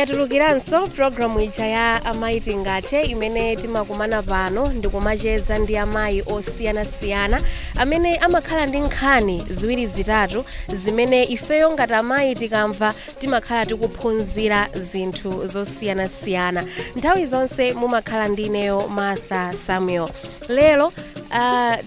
Yatulukiranso programu ija ya Amayi Tingathe, imene timakumana pano ndikumacheza ndi amayi osiyanasiyana amene amakhala ndi nkhani ziwiri zitatu zimene ifeyo ngati amayi tikamva timakhala tikuphunzira zinthu zosiyanasiyana. Nthawi zonse mumakhala ndi ineyo, Martha Samuel. Lero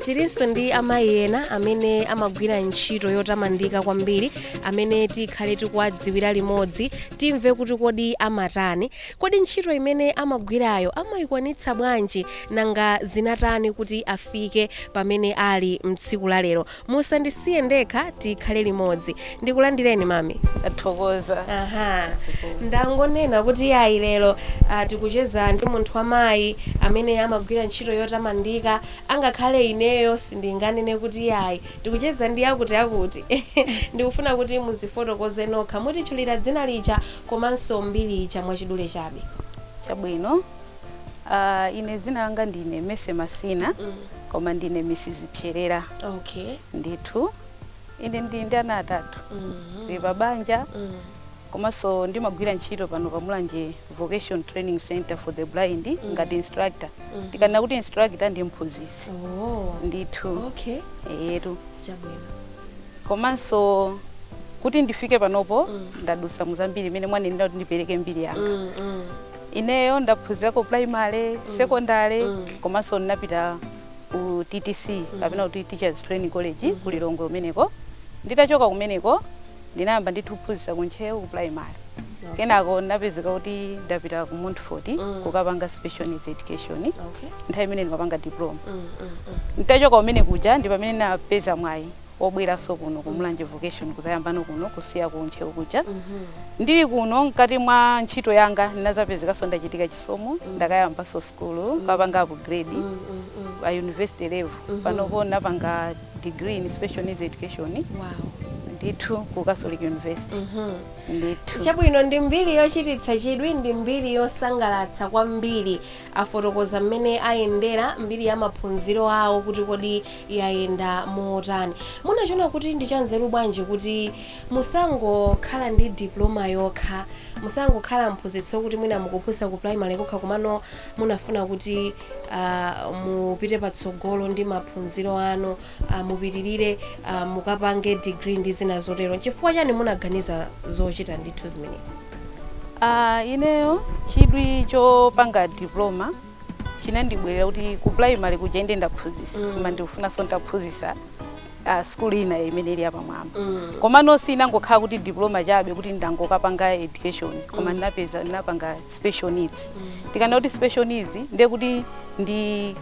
tilinso ndi amayi ena amene amagwira ntchito yotamandika kwambiri, amene tikhale tikuwadziwira limodzi, timve kuti kodi amatani, kodi ntchito imene amagwirayo amayikwanitsa bwanji, nanga zinatani kuti afike pamene ali mtsiku la lero. Musandisiye ndekha, tikhale limodzi. Ndikulandireni, mami. Tathokoza. Aha, ndangonena kuti yayi, lero tikucheza ndi munthu wamayi amene amagwira ntchito yotamandika. Angakhale ineyo sindinganene kuti yayi, tikucheza ndi akuti akuti. Ndikufuna kuti muzifotokoze nokha, mutitchulira dzina lija komanso mbiri ija mwachidule chabe. Chabwino. Ine dzina langa ndine Mese Masina, koma ndine Mrs Pcherera. Ndithu ine ndili ndi ana atatu, ndili pa banja, komanso ndimagwira ntchito pano pa Mulanje Vocation Training Center for the Blind ngati instructor. Tikanena kuti instructor, ndi mphunzitsi. Ndithu. Eyetu. Chabwino. Komanso kuti ndifike panopo, ndadutsa muzambiri imene mwanenera kuti ndipereke mbiri yanga. Ineyo ndaphunzirako primary, secondary, komanso ndinapita ku TTC, kapena kuti Teachers Training College, ku Lilongwe kumeneko. Nditachoka kumeneko, ndinayamba ndithu kuphunzitsa ku Ntcheu ku primary. Kenako ndinapezeka kuti ndapita ku Montfort kukapanga special needs education. Nthawi imene ndimapanga diploma. Nditachoka kumene kuja, ndi pamene ndinapeza mwayi wobweranso kuno ku Mulanje Vocation, kuzayambano kuno, kusiya ku Ntcheu kuja. Ndili kuno, mkati mwa ntchito yanga, ndinazapezekanso ndachitika chisomo, ndakayambanso skulu, kapanga upgrade pa university level. Panopo ndinapanga degree in special needs education ndithu ku Catholic University ndithu. Chabwino, ndi mbiri yochititsa chidwi, ndi mbiri yosangalatsa kwambiri. Afotokoza mmene ayendera mbiri ya maphunziro awo, kuti kodi yayenda motani. Munachiona kuti ndi chanzeru bwanji kuti musangokhala ndi diploma yokha, musangokhala mphunzitsi wokuti mwina mukuphunzitsa ku primary kokha, komano munafuna kuti mupite patsogolo ndi maphunziro anu, mupitirire, mukapange degree ndi zina zotero? Chifukwa chani munaganiza zochita ndithu zimenezi? Ineyo chidwi chopanga diploma chinandibwerera kuti ku primary kuja inde ndaphunzitsa, koma ndikufunanso ndaphunzitsa skulu ina imene ili yapamwamba. Komano sinangokhala kuti diploma chabe kuti ndangokapanga education, koma ndinapeza ndinapanga special needs. Tikanena kuti special needs, ndiye kuti ndi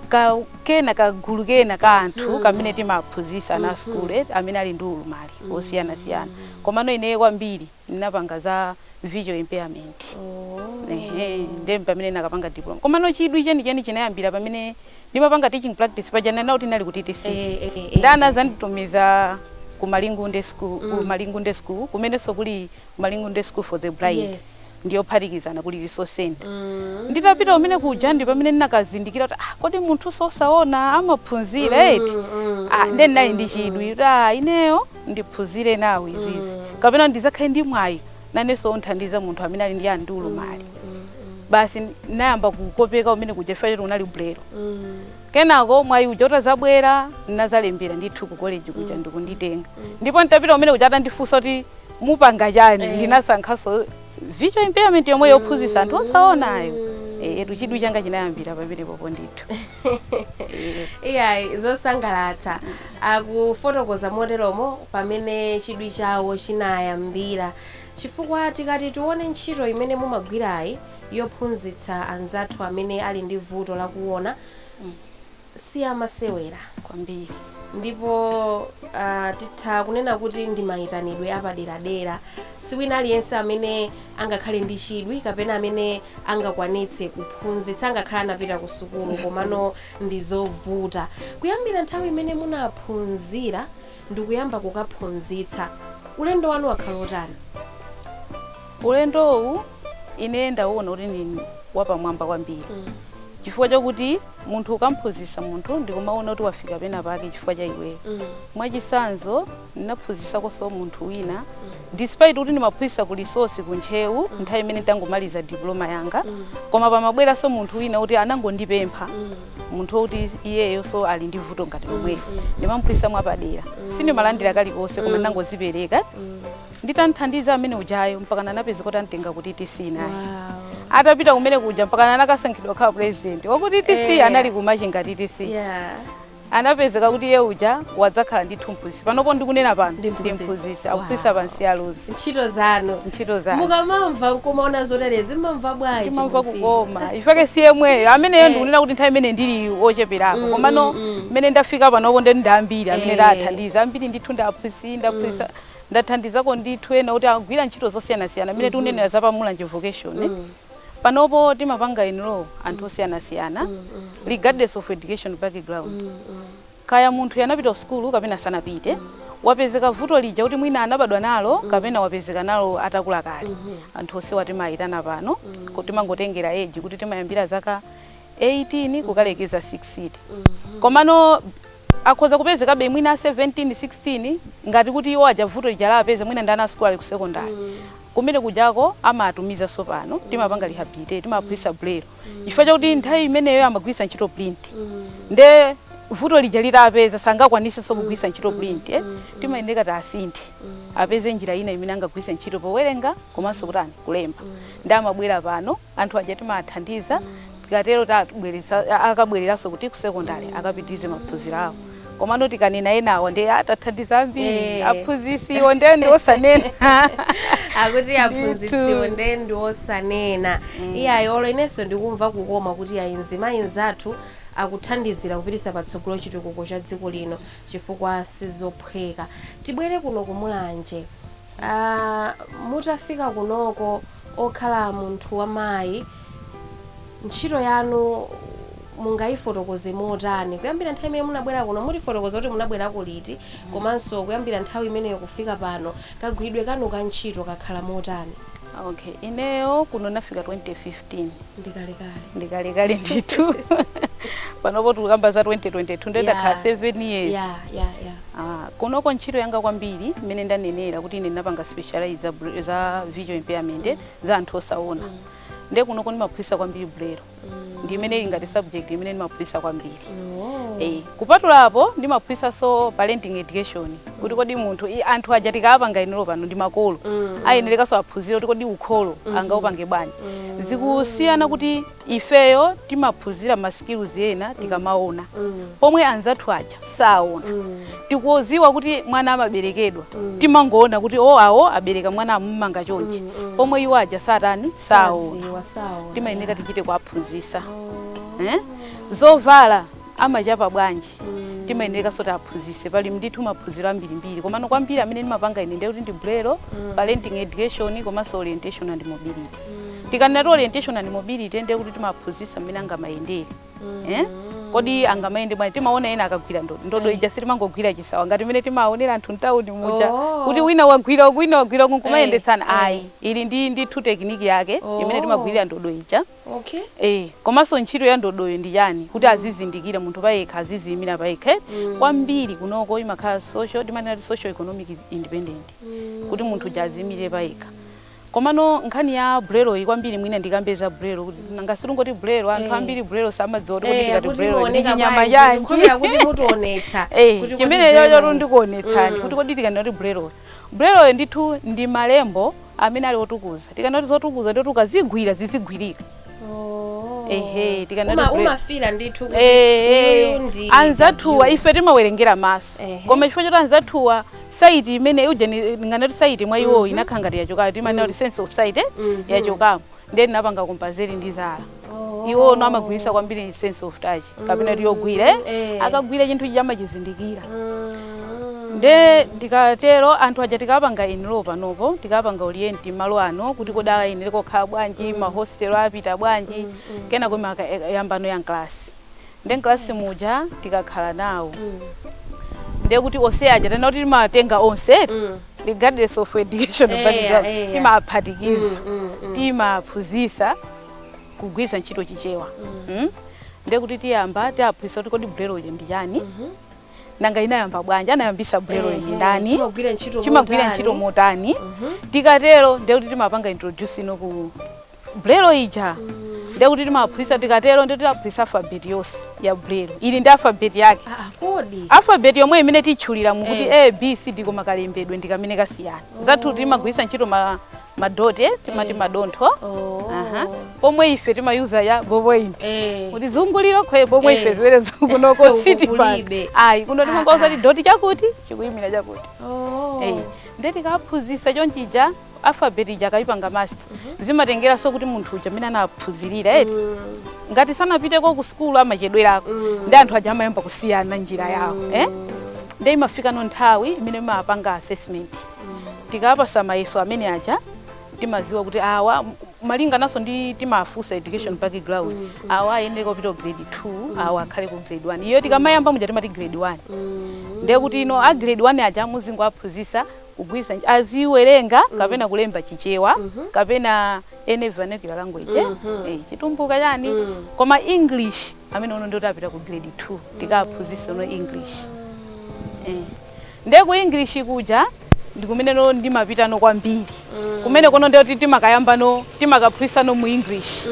ka kena kagulu kena ka anthu kamene timaphunzitsa ana skulu amene ali ndi ulumali osiyanasiyana. Komano ineyo kwambiri ndinapanga za visual impairment. Ehe, ndiye pamene nakapanga diploma. Komano chidwi chenicheni chinayambira pamene ndimapanga teaching practice paja. Ndinena kuti ndinali ku TTC. Ndana zanditumiza ku Malingunde School, ku Malingunde School kumenenso kuli Malingunde School for the Blind, ndiyophatikizana kuli resource center. Nditapita kumene kuja, ndi pamene ndinakazindikira kuti ah, kodi munthu sosaona amaphunzira eti? Ah, ndiye ndinali ndi chidwi kuti ah, ineyo ndiphunzire nawo izizi, kapena ndizakhale ndi mwayi nanenso onthandiza munthu amene ali ndi ndi ulumali. Basi, ndinayamba kukopeka kumene kuja chifukwa choti unali braille. Kenako mwayi uja utazabwera, ndinazalembera ndithu ku college kuja, ndikunditenga. Ndipo nditapita kumene kuja, atandifunsa kuti mupanga chani, ndinasankhanso visual impairment yomwe yophunzitsa anthu osaonayo. Etu, chidwi changa chinayambira pamenepopo ndithu. Iyayi, zosangalatsa. Akufotokoza moteromo pamene chidwi chawo chinayambira, chifukwa tikati tione ntchito imene mumagwirayi yophunzitsa anzathu amene ali ndi vuto lakuona, si amasewera. Kwambiri. Ndipo titha kunena kuti ndi mayitanidwe apaderadera. Si wina aliyense amene angakhale ndi chidwi kapena amene angakwanitse kuphunzitsa, angakhale anapita ku sukulu, komano ndi zovuta. Kuyambira nthawi imene munaphunzira ndikuyamba kukaphunzitsa, ulendo wanu wakhala otani? Ulendowu ine ndauona kuti ndi wapamwamba kwambiri. Chifukwa chakuti munthu ukamphunzitsa munthu ndikumaona kuti wafika pena pake chifukwa cha iweyo. Mwachisanzo, ndinaphunzitsakonso munthu wina, despite kuti ndimaphunzitsa ku Resource ku Ntcheu nthawi imene nditangomaliza diploma yanga, koma pamabweranso munthu wina kuti anangondipempha, munthu wokuti iyeyo so ali ndi vuto ngati lomweyo. Ndimamphunzitsa mwapadera, sindimalandira kalikonse, koma ndinangozipereka. Nditanthandiza amene ujayo, mpaka nanapeza kuti amtenga ku TTC naye. Atapita kumene kuja, mpaka anakasankhidwa kukhala president waku TTC. Anali kumachinga TTC. Anapezeka kuti iye uja wadzakhala ndithu mphunzitsi panopo ndikunena pano. Ndi Ndi mphunzitsi. mphunzitsi, akuphunzitsa pansi ya Luzi. Ntchito zanu. Ntchito zanu. Mukamamva nkumaona zoterezi, mmamva bwanji Ndimamva kuti? kukoma ifake si yemweyo ameneyo. Ndikunena kuti nthawi imene ndili ocheperako, komano mmene ndafika panopo ndi ambiri amene ndathandiza, ambiri ndithu. Ndaphunzitsa, ndaphunzitsa, ndathandizako ndithu ena kuti agwira ntchito zosiyanasiyana amene tikunenera za pamulanje vocation. Panopo timapanga enroll anthu osiyanasiyana regardless of education background. Kaya munthu anapita ku sukulu kapena sanapite, wapezeka vuto lija kuti mwina anabadwa nalo kapena wapezeka nalo atakula kale, anthu onsewa timayitana pano. Timangotengera age kuti timayambira zaka 18 kukalekeza 60, komano akhoza kupezekabe mwina 17, 16, ngati kuti iwo aja vuto lija lapeza mwina ndi ana asukulu ali ku secondary. Kumene kujako amatumiza pano, timapanga rehabilitate, timaphunzitsa braille chifukwa chakuti nthawi imeneyo amagwiritsa ntchito print, nde vuto lija litapeza sangakwanisenso kugwiritsa ntchito print. Timayendeka tasinthe apeze njira ina imene angagwiritse ntchito powerenga komanso kutani, kulemba. Ndi amabwera pano anthu aja, timathandiza. Tikatero tabweretsa, akabwereranso kuti ku secondary akapitirize maphunziro awo. Komano tikanena enawa ndi atathandiza ambiri. Aphunzitsiwo ndiye ndi osanena. Akuti aphunzitsiwo nde ndi osanena. Iyayi, olo inenso ndikumva kukoma kuti ayi, mzimayi nzathu akuthandizira kupititsa patsogolo chitukuko cha dziko lino, chifukwa sizophweka. Tibwere kuno kumulanje. Mutafika kunoko okhala munthu wamayi, ntchito yanu mungayifotokoze motani kuyambira nthawi imene munabwera kuno? Mutifotokoza kuti munabwerako liti, komanso kuyambira nthawi imeneyo kufika pano, kagwiridwe kanu ka ntchito kakhala motani? Okay, ineyo kuno nafika 2015. Ndikalekale. Ndikalekale ndithu. Panopo tikukamba za 2022, ndiye ndakhala 7 years. Ah, kunoko ntchito yanga kwambiri, mmene ndanenera kuti ine ndinapanga specialize za visual impairment, za anthu osaona. Ndiye kunoko ndimaphunzitsa kwambiri braille, ndi imene ili ngati subject imene ndimaphunzitsa kwambiri. Kupatulapo ndimaphunzitsanso parenting education, kuti kodi munthu anthu aja tikapanga enroll pano ndi makolo, ayenerekanso aphunzire kuti kodi ukholo angaupange bwanji. Zikusiyana kuti ifeyo timaphunzira ma skills ena tikamaona, pomwe anzathu aja saona. Tikuziwa kuti mwana amaberekedwa, timangoona kuti o awo abereka mwana amumanga chonchi, pomwe iwo aja satani, saona. Sadziwa, saona. Timayeneka tichite kuaphunzitsa. Eh? Zovala amachapa bwanji, timayenekanso tiaphunzitse. Pali ndithu maphunziro ambirimbiri, komano kwambiri amene ndimapanga ine ndiye kuti ndi braille, parenting education komanso orientation and mobility. Tikanena orientation and mobility, ndiye kuti timaphunzitsa mmene angamayendere. Eh? Kodi angamayende bwanji? Timaona ena akagwira ndodo, ndodo ija sitimangogwira chisawa ngati mmene timaonera anthu mtawuni muja, kuti wina wagwira uku, wina wagwira uku, nkumayendetsana. Ayi, ili ndi ndithu technique yake imene timagwirira ndodo ija. Komanso ntchito ya ndodoyo ndi chani, kuti azizindikira munthu payekha, aziziyimira payekha. Kwambiri kunoko imakhala social, timanena kuti social economic independent, kuti munthu uja aziyimirire payekha. Komano nkhani ya braille kwambiri, mwina ndikambe za braille, kuti nanga silungoti braille, anthu ambiri braille samadziwa kuti kodi tikati kuti braille ndi imaoneka chinyama bwanji, chanji. Ndikhulupirira kuti mutionetsa kuti kodi chimene braille chocho ndikuonetsani kuti kodi tikanena kuti braille, braille ndithu ndi malembo amene ali otukuza. Tikanena kuti zotukuza, ndoti ukazigwira zizigwirika. Ehe, tikanena kuti braille. Umafira ndithu kuti uyuyu ndi anzathuwa W. ife timawerengera maso, koma chifukwa choti anzathuwa sight imene uje nganati sight mwa iwowo inakhala ngati yachokayo, timanena kuti sense of sight yachokamo, ndiye tinapanga compensate ndi zala. Iwowo no amagwiritsa kwambiri sense of touch, kapena kuti yogwira. Akagwira chinthu chija amachizindikira. Nde ndikatero anthu aja tikapanga enroll panopo, tikapanga orient malo ano kuti kodi ayenere kokhala bwanji, mahostel apita bwanji, kenako yambano ya mklasi. Nde mklasi muja tikakhala nawo, ndiye kuti onse aja tena kuti timatenga onse regardless of education background, timaphatikiza, timaphunzitsa kugwiritsa ntchito Chichewa. Ndiye kuti tiyamba tiaphunzitsa kuti kodi braille ndi chani, nanga inayamba bwanji, anayambisa braille ndi ndani, Chimagwira ntchito chimagwira motani? ntchito motani. Tikatero ndiye kuti timapanga introduce ino ku braille ija. Ndiye kuti timaphunzitsa, tikatero ndiye timaphunzitsa alphabet yonse ya braille, ili ndi alphabet yake. Ah, ah, kodi Alphabet yomwe imene titchulira mukuti A, B, C, D, koma kalembedwe ndi kamene kasiyana. Zathu timagwiritsa ntchito ma dot, timati madontho. Aha. Pomwe ife timayuza ya ballpoint kuti zunguliro khwe, pomwe ife zimene zikunoko Uku sitipanga. Kulibe. Ayi, kuno timangauza Ah, kuti dot chakuti chikuyimira chakuti. Ndiye tikaphunzitsa chonchija, alphabet ija akayipanga master, zimatengeranso kuti munthu uja amene anaphunzirira eti, ngati sanapiteko ku sukulu amachedwerako, ndi anthu aja amayamba kusiyana njira yawo, eh? Ndiye imafika no nthawi imene imapanga assessment. Tikapasa mayeso amene aja, timaziwa kuti awa malingananso ndi timafunsa education background, awa ayenera kupita ku grade 2, awa akhale ku grade 1. Iyo tikamayamba muja timati grade 1. Ndiye kuti ino a grade 1 aja muzingo aphunzitsa kugwiritsa aziwerenga kapena kulemba Chichewa kapena any vernacular language, eh? Chitumbuka chani, koma English amene uno ndoti apita ku grade 2, tikaphunzitsa uno English. Ndiye ku English kuja ndi kumeneno ndimapitano kwambiri, kumene kono ndiyoti timakayambano timakaphunzitsano mu English,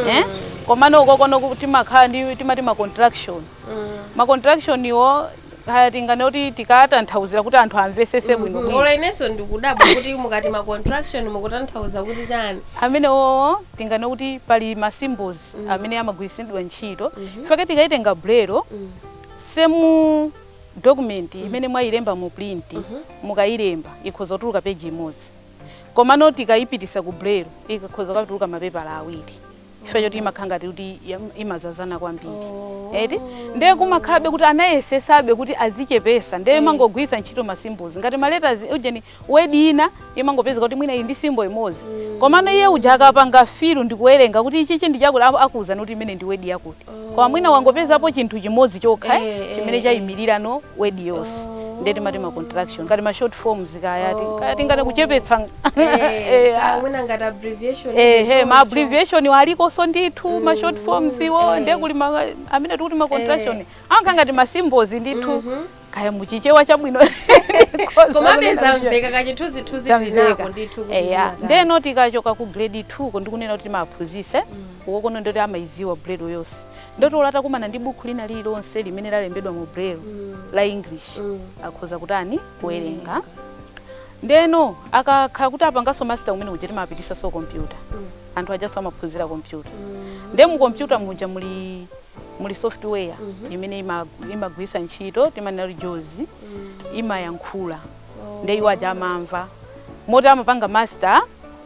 eh? Komano uko kono timakhala ndi timati ma contraction. Ma contraction iwo kaya tingane kuti tikatanthauzira kuti anthu amvesese bwino bwino. Olo inenso ndikudabwa kuti mukati ma contraction mukutanthauza kuti chani? Amene wowo tingane kuti pali ma symbols amene amagwiritsidwa ntchito. Fake tikaitenga braille, same document imene mwayilemba mu print, mukayilemba ikhoza kutuluka page imodzi, komano tikayipitisa ku braille ikhoza kutuluka mapepala awiri, chifukwa choti imakhala ngati kuti imazazana kwambiri. Eti, ndiye kumakhalabe kuti anayesesabe kuti azichepesa, ndiye imangogwiritsa ntchito ma symbols ngati ma letters ujeni, word ina imangopezeka kuti mwina ili ndi symbol imodzi, komano iye uja akapanga feel ndi kuwerenga kuti ichichi ndi chakuti, akuwuzani kuti imene ndi word yakuti, koma mwina wangopezapo chinthu chimodzi chokha chimene chayimirira no word yonse. Ndiye timati ma contraction, ngati ma short forms, kaya kaya tingati kuchepetsa. Mwina ngati abbreviation. Ehe, ma choncho. Abbreviation alikonso ndithu, ma short forms iwo. Ndiye kuli amene tikuti ma contraction ankha ngati ma symbols ndithu, kaya muchichewa chabwino. Komabe zamveka, kachithunzithunzi tilinako ndithu kuti Eya. zimatani. Ndeno tikachoka ku grade 2 ko, ndikunena kuti timaphunzitse uko kono, ndoti amayiziwa braille yonse, ndoti olatakumana ndi buku lina lililonse limene lalembedwa mu braille la English, akhoza kutani? Kuwerenga. Ndeno akakhala kuti apanganso master umene uja, timapitisanso kompyuta. Anthu ajaso amaphunzira kompyuta. Ndiye mu kompyuta muja muli software imene imagwiritsa ntchito, timanena kuti JAWS, imayankhula. Ndiye iwo aja amamva, moti amapanga master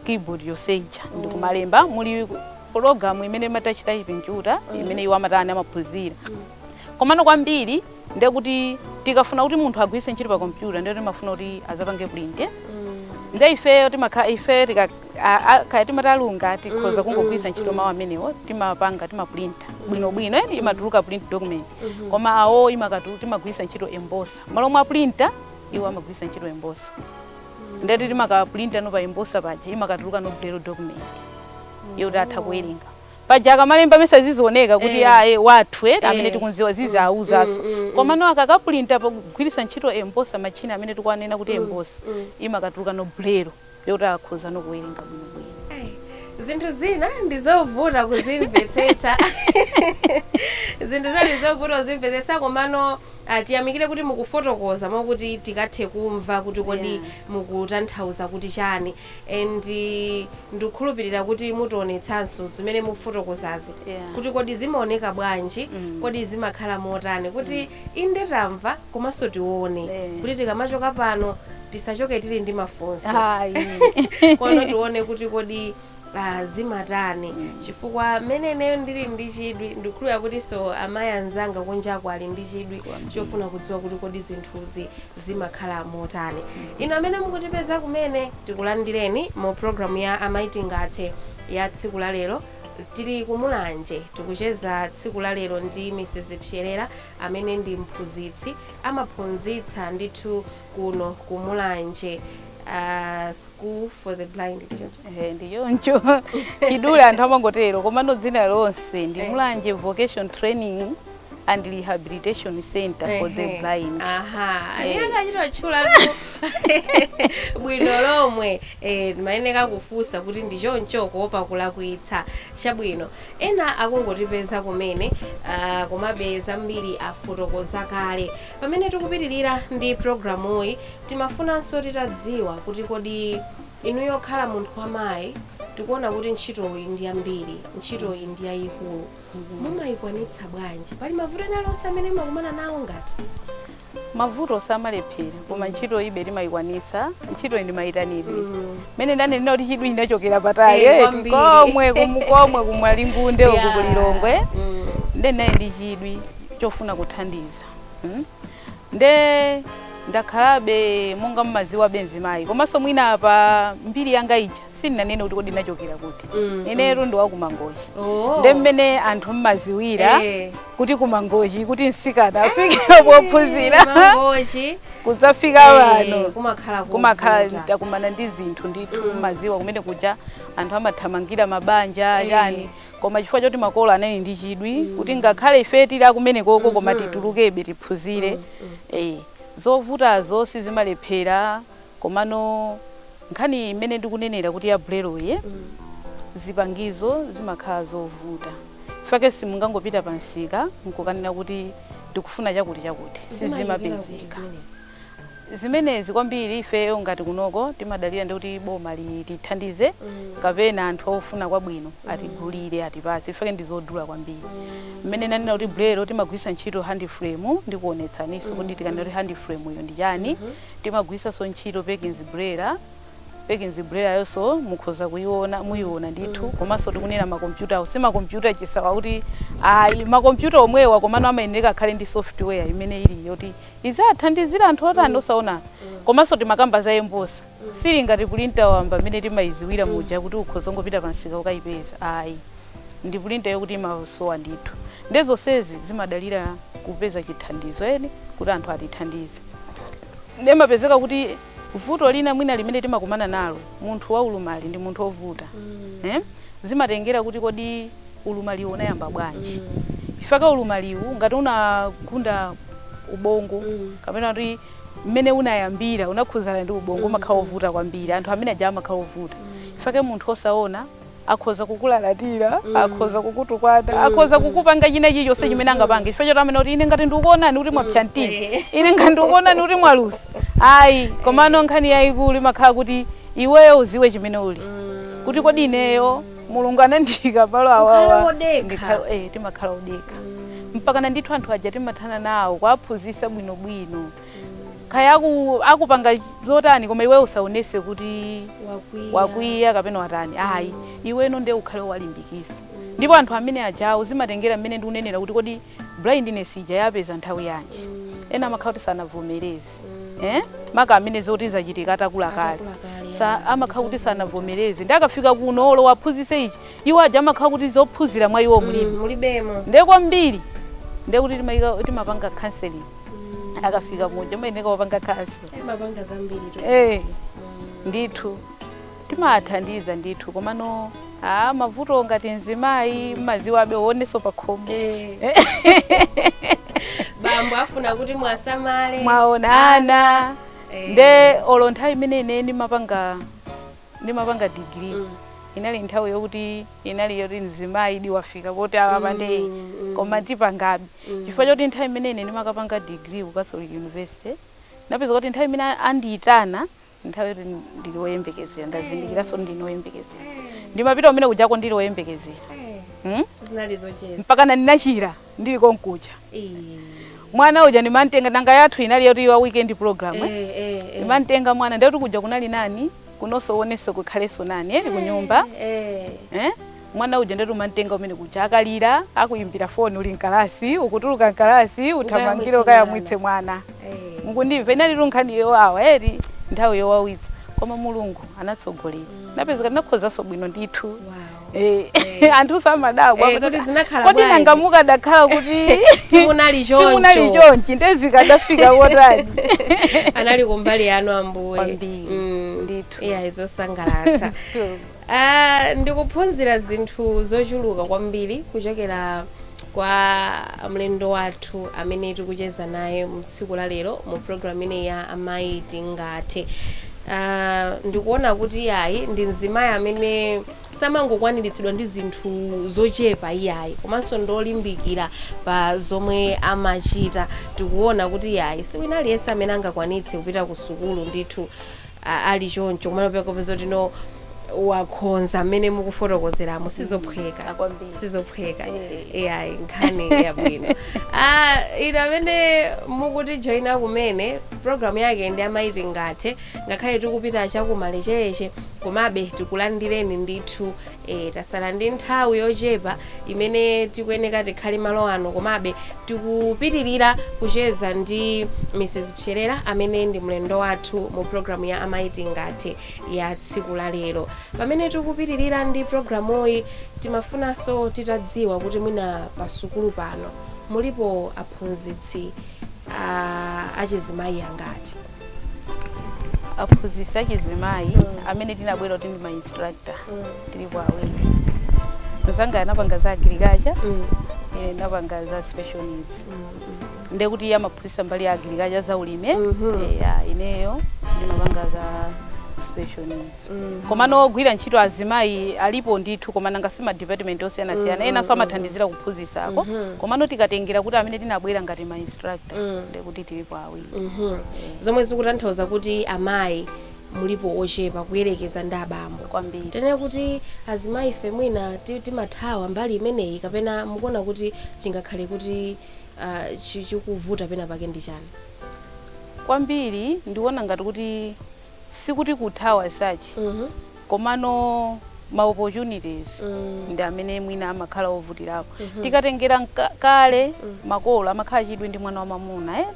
keyboard yonse ija ndikumalemba. Muli program imene imatachita kompyuta imene iwo amatani? Amaphunzira. Komano kwambiri ndiye kuti tikafuna kuti munthu agwiritse ntchito pa kompyuta, ndiye timafuna kuti azapange print. Ndiye ifeyo timakha ife tika kaya timatalunga, tikhoza kungogwiritsa ntchito mawu amenewo, timapanga timaprinta bwinobwino, imatuluka print document. Koma awo imakatu timagwiritsa ntchito embosser malo mwa printer, iwo amagwiritsa ntchito embosser. Ndeti timakaprinta no pa embosser paja, imakatuluka no braille document yoti atha kuwerenga paja. Akamalemba mesa zizioneka kuti aye wathu amene tikunziwa zizi auzaso. Komano akakaprinta pogwiritsa ntchito embosser, machine amene tikuwanena kuti embosser, imakatuluka no braille yoti akhoza no kuwerenga bwinobwino. Ai, zinthu zina ndizovuta kuzimvetsetsa, zinthu zina ndizovuta kuzimvetsetsa, komano tiyamikire kuti mukufotokoza mwakuti tikathe kumva kuti kodi mukutanthauza kuti chani, and ndikukhulupirira kuti mutionetsanso zimene mukufotokozazi kuti kodi zimaoneka bwanji, kodi zimakhala motani, kuti inde tamva komanso tione kuti tikamachoka pano tisachoke tili ndi mafunso. Ayi. Kono tione kuti kodi zimatani, chifukwa mmene ineyo ndili ndi chidwi, ndikukhulupirira kuti so amayi anzanga kunjako ali ndi chidwi chofuna kudziwa kuti kodi zinthuzi zimakhala motani. Inu amene mukutipeza kumene, tikulandireni mu programu ya Amayi Tingathe ya tsiku la lero. Tili kumulanje, tikucheza tsiku la lero ndi Mrs Pserera amene ndi mphunzitsi, amaphunzitsa ndithu kuno kumulanje. School for the Blind, ndichoncho? Eh, ndichoncho. Chidule anthu amangotero, komano dzina lonse ndi Mulanje Vocation Training and Rehabilitation Center for the Blind. Aha, akachitotchula bwino lomwe. Mayeneka kufunsa kuti ndichoncho kuopa kulakwitsa. Chabwino, ena akungotipeza kumene, komabe zambiri afotokoza kale. Pamene tikupitirira ndi programuyi, timafunanso titadziwa kuti kodi inuyo khala munthu wamayi, tikuona kuti ntchitoyi ndi yambiri, ntchitoyi ndi yayikulu, mumayikwanitsa bwanji? Pali mavuto ena alonse amene mumakumana nawo ngati? Mavuto samalephera, koma ntchito ibe timayikwanitsa. Ntchito ndimayitanidwe mene ndanenera kuti chidwi chinachokera patali. Kwambiri. Komwe komwe kumwalingunde uku kulilongwe. Nde ndinali ndi chidwi chofuna kuthandiza. Nde ndakhalabe monga mmaziwa benzimayi, komanso mwina pa mbiri yanga ija sindinanene kuti kodi ndinachokera kuti. Inetu ndi wakumangochi. Nde mmene anthu mmaziwira kuti kumangochi, kuti msikana afike pophunzira Mangochi kudzafika pano kumakhala kumakhala kuvuta. takumana ndi zinthu ndithu. Maziwa kumene kuja anthu amathamangira mabanja chani, koma chifukwa choti makolo anali ndi chidwi kuti ngakhale ife tili akumenekoko, koma titulukebe tiphunzire. Zovutazo sizimalephera, komano nkhani imene ndikunenera kuti ya braille, zipangizo zimakhala zovuta. Fake simungangopita pansika nkukanena kuti ndikufuna chakuti chakuti. Zimachokera kuti Sizimapezeka. zimenezi? Zimenezi kwambiri ifeyo ngati kunoko timadalira ndi kuti boma litithandize kapena anthu ofuna kwabwino atigulire, atipatse. Ifeke ndi zodula kwambiri. Mmene nanena kuti braille timagwiritsa ntchito hand frame, ndikuonetsaninso kuti tikanena kuti hand frame iyo ndi chani. Timagwiritsanso ntchito Perkins Braille. Perkins Braille yonso mukhoza kuiona, muiona ndithu. Komanso tikunena makompyuta awo si makompyuta chisawa kuti ayi, makompyuta omwewa, komano amayenera akhale ndi software imene ili yoti izathandizira anthu otani, osaona. Komanso timakamba za embosser, sili ngati printer wamba amene timayiziwira muja kuti ukhoza ngopita pansika ukayipeza, ayi. Ndi printer yokuti imasowa ndithu. Nde zonsezi zimadalira kupeza chithandizo eni kuti anthu atithandize. Ndemapezeka kuti vuto lina mwina limene timakumana nalo, munthu wa ulumali ndi munthu wovuta. Zimatengera kuti kodi ulumaliwo unayamba bwanji. Ifaka ulumaliwu ngati unagunda ubongo kapena kuti mmene unayambira unakhuzana ndi ubongo, umakhala wovuta kwambiri. Anthu amene aja amakhala ovuta. Ifake munthu osaona akhoza kukulalatira, akhoza kukutukwana, akhoza kukupanga china chilichonse chimene angapange, chifukwa choti amene kuti ine ngati ndikukuonani kuti mwapsa mtima, ine ngati ndikukuonani kuti mwalusa, ayi. Komano nkhani yayikulu imakhala kuti iweyo uziwe chimene uli, kuti kodi ineyo Mulungu anandiyika palo awawa. Ukhale wodekha. Timakhala odekha mpakana ndithu anthu aja timathana nawo kuwaphunzitsa bwinobwino. Kaya akupanga zotani, koma iweyo usaonese kuti wakwiya, wakwiya kapena watani, ayi. Iweno ndiye ukhale walimbikisa. Ndipo anthu amene ajawo zimatengera mmene ndikunenera kuti kodi blindness ija yapeza nthawi yanji. Ena amakhala kuti sanavomereze, maka amene zoti zachitika atakula kale. Atakula kale, Sa amakhala kuti ndizovuta. sanavomereze. Ndi akafika kuno olo waphunzitse ichi, iwo aja amakhala kuti zophunzira mwa iwo mulibe. Mulibemo. Ndiye kwambiri ndiye kuti timapanga counseling akafika muja, mayeneka wapanga counsel. Mapanga zambiri tu. Ndithu timathandiza ndithu, komano a mavuto ngati mzimayi mmaziwabe uoneso pakhomo. Bambo afuna kuti mwasamale. Mwaona ana. Nde olo nthawi imene ine ndimapanga degree inali nthawi yokuti inali yoti mzimayi di wafika poti awapa nde koma tipangabe, chifukwa choti nthawi imene ine ndimakapanga degree ku Catholic University, napeza kuti nthawi imene andiyitana, nthawi yoti ndili woyembekezera. Ndazindikiranso ndine woyembekezera, ndimapita kumene kujako ndili woyembekezera. Sizinali zocheza. Mpakana ndinachira ndili konkuja. Mwana uja ndimantenga, nanga yathu inali yoti wa weekend program, eh? Ndimantenga mwana, ndekuti kuja kunali nani, kunonso onenso kukhalenso nani kunyumba. Mwana uja ndetu umantenga umene kuja, akalira akuimbira foni uli mkalasi, ukutuluka mkalasi uthamangire ukayamwitse mwana. Mukundimva? Inali nkhani yowawa eri, nthawi yowawitsa, koma Mulungu anatsogolera, napezeka ndinakhozanso bwino ndithu. Anthu samadabwa kuti zinakhala kodi bwanji? Nanga mukadakhala kuti simunali choncho. Simunali chonchi, ndezikadafika kotani? Anali kumbali yanu Ambuye. Kwambiri. Ndithu. Iya, zosangalatsa. Ah, ndikuphunzira zinthu zochuluka kwambiri kuchokera kwa mlendo wathu amene tikucheza naye mtsiku la lero mu program ine ya Amayi Tingathe. Ndikuona kuti iyayi, ndi mzimayi amene samangokwaniritsidwa ndi zinthu zochepa iyayi, komanso ndolimbikira pa zomwe amachita. Tikuona kuti iyayi, si wina aliyense amene angakwanitse kupita ku sukulu ndithu ali choncho, kumene pekopeza kuti no, wakhonza mmene mukufotokozeramo, sizophweka. Kwambiri. Sizophweka. Eh. Iyayi, nkhani yabwino. Ine amene mukutijoyina kumene, programu yake ndi Amayi Tingathe. Ngakhale tikupita chakumalechereche, komabe tikulandireni ndithu. Tasala ndi nthawi yochepa imene tikuyeneka tikhale malo ano, komabe tikupitirira kucheza ndi Mrs Pcherera amene ndi mlendo wathu mu programu ya Amayi Tingathe ya tsiku la lero. Pamene tikupitirira ndi programuyi, timafunanso titadziwa kuti mwina pa sukulu pano mulipo aphunzitsi achizimayi angati? Aphunzitsi achizimayi amene tinabwera kuti ndi ma instructor tilipo awiri. Mzanga anapanga za agriculture, ine ndinapanga za special needs. Ndekuti iye amaphunzitsa mbali ya agriculture, za ulimi. Eya, ineyo ndimapanga za special needs. Komano ogwira ntchito azimayi alipo ndithu, koma nanga si ma department osiyanasiyana, enanso amathandizira kuphunzitsako. Komano tikatengera kuti amene tinabwera ngati ma instructor, ndekuti tilipo awiri. Zomwe zikutanthauza kuti amayi mulipo ochepa kuyerekeza ndi abambo. Kwambiri. Tinene kuti azimayi ife mwina timathawa mbali imeneyi, kapena mukuona kuti chingakhale kuti chikuvuta pena pake ndi chani? Kwambiri ndikuona ngati kuti sikuti kuthawa sachi, komano ma opportunities ndi amene mwina amakhala ovutirapo. Tikatengera kale, makolo amakhala chidwi ndi mwana wamamuna, eh?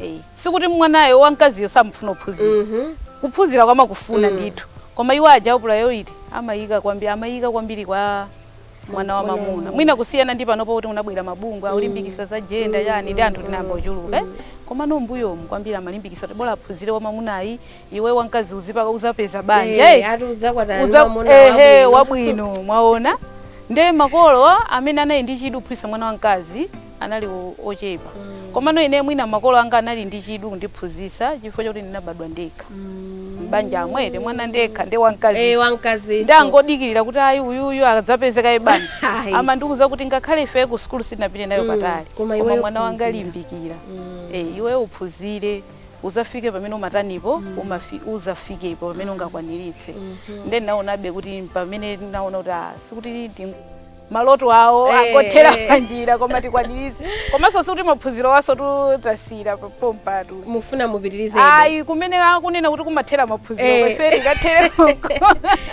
Eh, sikuti mwanayo wamkaziyo samufuna kuphunzira. Kuphunzira kwamakufuna ndithu, koma iwo aja priority amayika kwambiri, amayika kwambiri kwa mwana wa mamuna, mwina kusiyana ndi panopo kuti unabwera mabungwe aulimbikisa za gender chani ndi anthu tinayamba kuchuluka, eh? Komano mbuyomu kwambiri amalimbikisa kuti bola aphunzire wa mamunayi, iwe wamkazi uzipa uzapeza banja, eh. Ati uzakwatana ndi mwamuna ehe, wabwino. Wabwino, mwaona. Nde makolo amene anali ndi chidwi kuphunzitsa mwana wamkazi anali ochepa. Komano ine mwina makolo anga anali ndi chidwi kundiphunzitsa chifukwa chakuti ndinabadwa ndekha mbanja, amwene mwana ndekha ndi wamkazi. Wamkazi. Ndangodikirira kuti ayi, uyuyu adzapezeka ibanja. Ayi. Amandiuza kuti ngakhale ife ku sukulu sitinapite nayo patali, koma iweyo mwana wanga phunzira. limbikira. Iweyo uphunzire, uzafike pamene umatanipo, uzafikepo pamene ungakwaniritse. Nde naonabe kuti pamene naona kuti sikuti ndi maloto awo angothera panjira, koma tikwaniritse. Komanso sikuti maphunziro waso tutasiyira pompatu. Mufuna mupitirize? Ayi, kumene akunena kuti kumathera maphunziro, ife tikathere.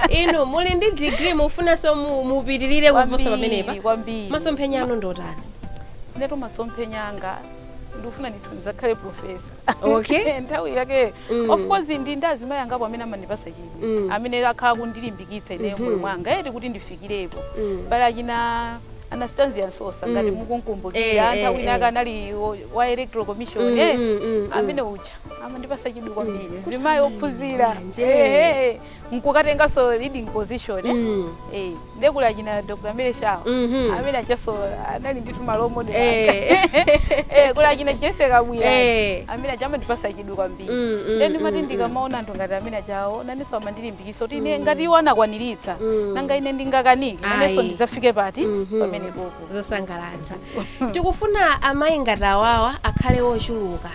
Inu muli ndi degree, mufunanso mupitirire kuposa pamenepa? Kwambiri. Masomphenya anu ndotani? Inetu masomphenya anga, ndikufuna ndithu ndidzakhale professor. Nthawi yake. Of course ndi azimayi angapo amene amandipasa chidwi, amene akhala kundilimbikitsa ineyo moyo mwanga eti kuti ndifikirepo. Pali achina Anastasia Nsosa, ngati mukunkumbukira, nthawi inaka anali wa electoral commission, amene uja amandipasa chidwi kwambiri, mzimayi ophunzira. Nje. Nkukatenganso leading position, eh. Ndekuli achina Dr. Mary Shaw, amene achaso anali ndithu ma role model. Kuli achina Jesse Kabwira, amene aja amandipasa chidwi kwambiri. Nde ndimati ndikamaona anthu ngati amene ajawo, nanenso amandilimbikitsa kuti ine ngati iwo anakwaniritsa, nanga ine ndingakanike? Nanenso Ayi. ndidzafike pati pamene popo. Zosangalatsa. Tikufuna amayi ngati awawa akhale ochuluka,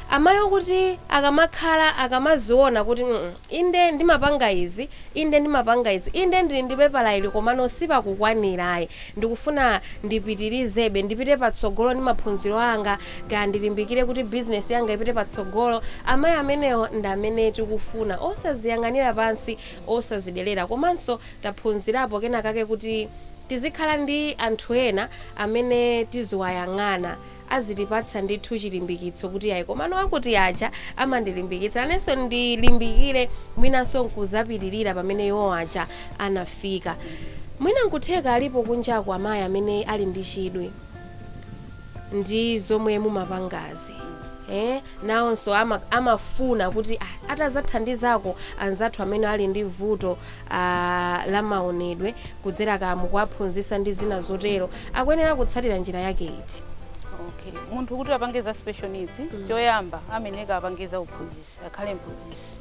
amayi okuti akamakhala akamaziona kuti inde ndimapanga izi, inde ndimapanga izi, inde ndili ndi pepala ili, komano sipakukwanirayi, ndikufuna ndipitirizebe, ndipite patsogolo ndi maphunziro anga, kaya ndilimbikire kuti bizinesi yanga ipite patsogolo. Amayi amenewo ndi amene tikufuna, osaziyang'anira pansi, osazidelera. Komanso taphunzirapo kenakake kuti tizikhala ndi anthu ena amene tiziwayang'ana, azitipatsa ndithu chilimbikitso kuti ayi, komano akuti aja amandilimbikitsa, nanenso ndilimbikire, mwinanso nkuzapitirira pamene iwo aja anafika. Mwina nkutheka alipo kunjaku amayi amene ali ndi chidwi ndi zomwe mumapangazi. Nawonso amafuna kuti atazathandizako anzathu amene ali ndi vuto la maonedwe kudzera kamu kuwaphunzitsa ndi zina zotero, akuyenera kutsatira njira yake iti? Okay, munthu kuti apange za special needs, choyamba ameneka apange za uphunzitsi, akhale mphunzitsi.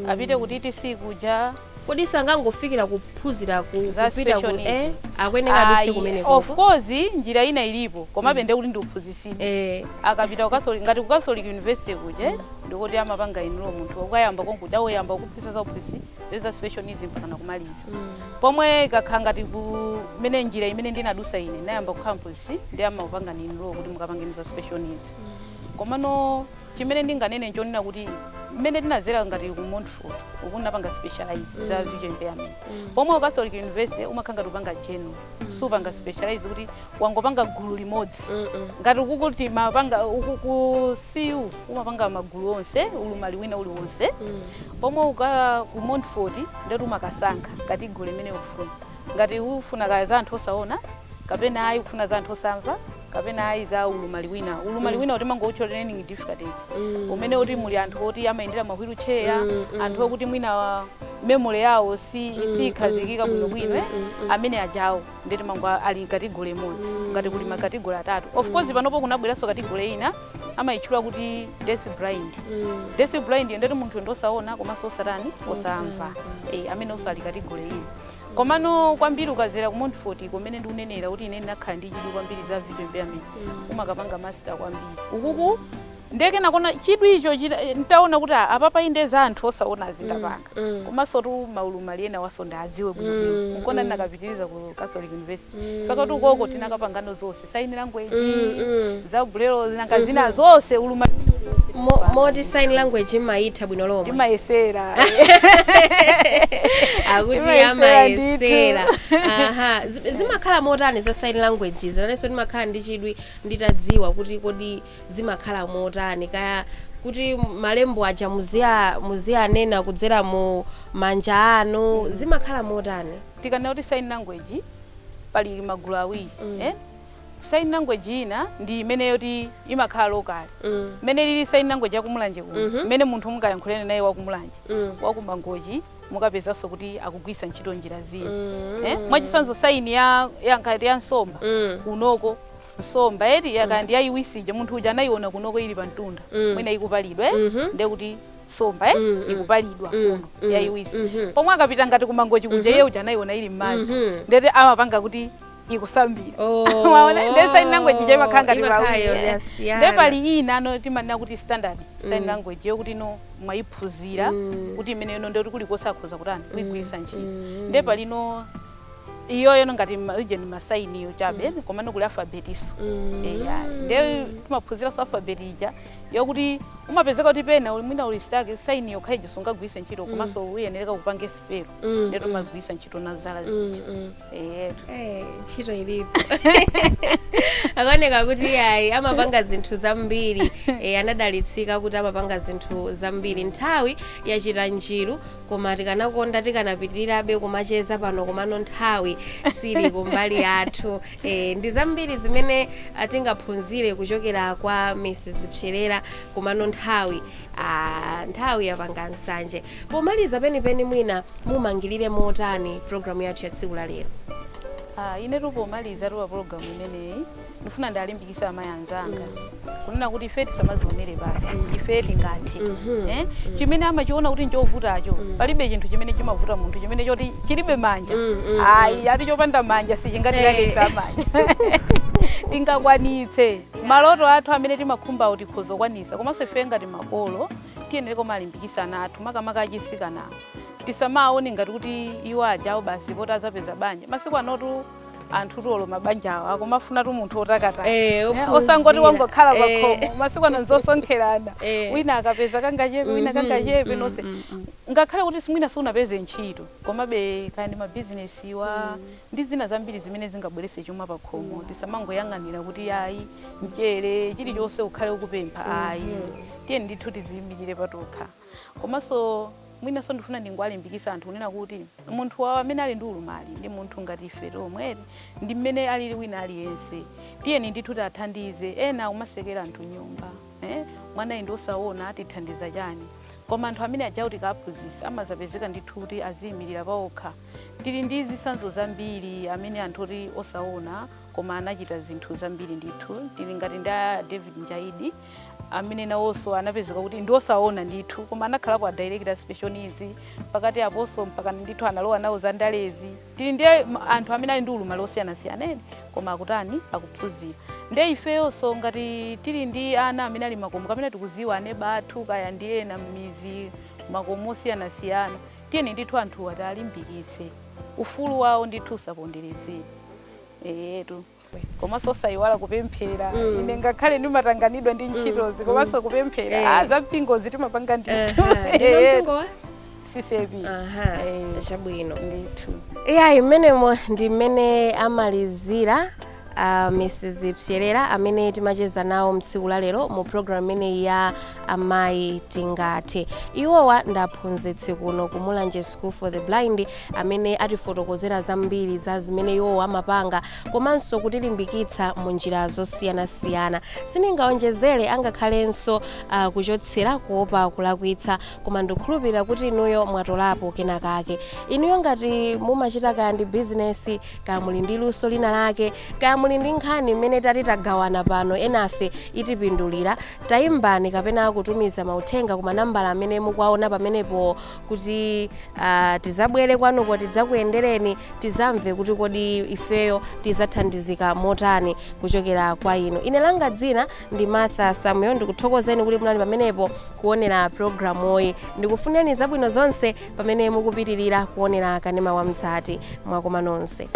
Apite ku TTC kuja. Kodi sangangofikira kuphunzira Za kupita ku special needs. Akuyenera adutse Ayi, kumene? Of course, njira ina ilipo, komabe ndiye kuti ndi uphunzitsidwe. Akapita ku Catholic, ngati ku Catholic University kuja, ndikuti amapanga enroll munthu ukayamba konkuja, woyamba kuphunzitsa za uphunzitsi za special needs mpaka nakumaliza. Pomwe ikakhala ngati kumene njira imene ndinadusa ine, nayamba kukhala mphunzitsi, ndi amapanga ni enroll kuti mukapange za special needs. Komano chimene ndinganene nchonena kuti mmene tinazera ngati ku Montfort uku, napanga specialize za visual impairment, pomwe ku Catholic University umakhala ngati upanga general, supanga specialize kuti wangopanga gulu limodzi. Ngati ukukuti mapanga uku ku CU umapanga magulu onse, ulumali wina uliwonse, pomwe uka ku Montfort ndeti umakasankha category imene ukufuna, ngati ufuna kaya za anthu osaona, kapena ayi kufuna za anthu osamva, kapena ayi za ulumali wina, ulumali wina kuti mangoutcha learning difficulties, umene kuti muli anthu oti amayendera ma wheelchair, anthu okuti mwina memory yawo si sikhazikika bwinobwino, amene ajawo ndeti mango ali category imodzi. Ngati kuli ma category atatu, of course panopo kunabweranso category ina amayitchula kuti deaf blind. Deaf blind ndeti munthu ndosaona komanso osatani, osamva, amene oso ali category ina. Komano kwambiri ukazera ku Montfort, kumene ndikunenera kuti ine ndinakhala ndi chidwi kwambiri za visual impairment, umakapanga master kwambiri ukuku. Ndeke nakona chidwi icho ntaona kuti apapa inde za anthu osaona zindapanga, komanso tu maulumali ena waso ndadziwe bwinobwino, nkona ndinakapitiriza ku Catholic University. Pakati ukoko tinakapangano zonse, sign language, za braille, nanga zina zonse, ulumali wina uliwonse. Moti sign language imayitha bwino lomwe? Timayesera. Akuti Timayesera. Amayesera. Aha. Zimakhala motani za sign languages? Nanenso ndimakhala ndi chidwi nditadziwa kuti kodi zimakhala motani, kaya kuti malembo aja muziyanena kudzera mu manja anu, zimakhala motani? Tikanena kuti sign language, pali magulu awiri. Sign language ina ndi imene yoti imakhala local, mmene lili sign language yakumulanje kuno, mmene munthu mungayankhulane naye wakumulanje, wakumangochi mukapezanso kuti akugwisa ntchito njira zina. Mwachitsanzo, sign ya ngati ya nsomba, kunoko nsomba eti yakandi yayiwisije, munthu uja anayiona kunoko ili pamtunda, mwina ikupalidwa, ndiye kuti nsomba ikupalidwa kuno, yayiwisi. Pomwe akapita ngati kumangochi kuja, iye uja anayiona ili m'madzi, ndeti amapanga kuti ikusambira. Waona? Ndiye sign language ija imakhala ngati Imakhala pawiri, yosiyana. Ndiye pali ina ano timanena kuti standard sign language, yokuti ino mwayiphunzira, kuti imene ino ndiyoti kulikonse akhoza kutani, kuyigwiritsa ntchito. Ndiye palino iyoyo ngati ije ni ma sign iyo chabe, komano kuli alphabet iso. Eya, ndiye timaphunziranso alphabet ija, yokuti umapezeka kuti pena uli mwina uli stuck, sign yokha ija sungagwiritse ntchito, komanso uyenereka kupange spell, ndiye timagwiritsa ntchito na zala zija. Eyetu. Ntchito ilipo. Akuoneka kuti ayi, amapanga zinthu zambiri. Anadalitsika kuti amapanga zinthu zambiri. Nthawi yachita njiru, koma tikanakonda tikanapitirirabe kumacheza pano, komano nthawi sili kumbali yathu. Ndi zambiri zimene tingaphunzire kuchokera kwa Mrs Pserera, komano nthawi yapanga nsanje. Pomaliza penipeni, mwina mumangirire motani programu yathu ya tsiku la lero? Ah, ine tupomaliza tupa pologalamu imeneyi, ndifuna ndalimbikisa amayi anzanga kunena kuti ife tisamazionere basi, ife tingathe. Chimene amachiona kuti nchovutacho, palibe chinthu chimene chimavuta munthu chimene choti chilibe manja. Ayi, ati chopanda manja sichingatilake. Ife amanja tingakwanitse maloto athu amene timakhumbawo, tikhoza kukwanisa. Komanso ife ngati makolo tiyenere kumalimbikisa ana athu, makamaka achisikanawo. Tisamaone ngati kuti iwo ajawo basi poti azapeza banja. Masiku anotu anthu tuolo mabanja awo akumafuna tu munthu otakataka, ophunzira. Osangoti wangokhala pakhomo. Masiku ano nzosonkherana, wina akapeza kangachepe, wina kangachepe, nonse. Ngakhale kuti mwina sunapeze ntchito, komabe kaya ndi mabizinesi wa ndi zina zambiri zimene zingabweretse chuma pakhomo. Tisamangoyang'anira kuti ayi, mchere chilichonse ukhale ukupempha, ayi. Tiye ndithu tiziyimirire patokha. Komanso mwinanso ndifuna ndingowalimbikisa anthu kunena kuti munthu wawo amene ali ndi ulumali ndi munthu ngati ife tomwe, ndi mmene alili wina aliyense. Tiyeni ndithu tiathandize. Ena akumasekera anthu nyumba. Mwanayi ndi osaona, atithandiza chani? Koma anthu amene aja kuti kaphunzitsa amazapezeka ndithu kuti aziyimirira paokha. Tili ndi zitsanzo zambiri amene anthu oti osaona koma anachita zinthu zambiri ndithu. Tili ngati ndi a David Njaidi amene nawonso anapezeka kuti ndi osaona ndithu, koma anakhalapo a director special needs pakati aponso mpaka ndithu analowa nawo za ndalezi. Tili ndi anthu amene ali ndi ulumali osiyanasiyana ene, koma akutani? Akuphunzira. Nde ifeyonso ngati tili ndi ana amene ali makomo kamene tikuziwa aneba athu kaya ndi ena m'mizi, makomo osiyanasiyana, tiyeni ndithu anthu atalimbikitse ufulu wawo ndithu, usaponderezedwe eyetu, komanso osayiwala kupemphera. Ine ngakhale ndimatanganidwa ndi ntchitozi, komanso kupemphera, za mpingozi timapanga ndithu. Ndino mpingo wa CCAP. Chabwino. Ndithu. Iyayi, mmenemo ndi mmene amalizira Mrs Psyelera amene timacheza nawo mtsiku la lero mu program imeneyi ya Amayi Tingathe. Iwowa ndi aphunzitsi kuno ku Mulanje School for the Blind amene atifotokozera zambiri za zimene iwowa amapanga komanso kutilimbikitsa mu njira zosiyanasiyana. Sindingaonjezere angakhalenso kuchotsera kuopa kulakwitsa, koma ndikukhulupirira kuti inuyo mwatolapo kenakake. Inuyo ngati mumachita kaya ndi bizinesi, kaya muli ndi luso lina lake, kaya muli ndi nkhani imene tati tagawana pano enafe itipindulira, tayimbani kapena kutumiza mauthenga ku manambala amene mukuwaona pamenepo kuti tizabwere kwanuko, tidzakuyendereni, tizamve kuti kodi ifeyo tizathandizika motani kuchokera kwa inu. Ine langa dzina ndi Martha Samuel. Ndikuthokozeni kuti munali pamenepo kuonera programuyi. Ndikufuneni zabwino zonse pamene mukupitirira kuonera kanema wa Mzati. Mwakoma nonse.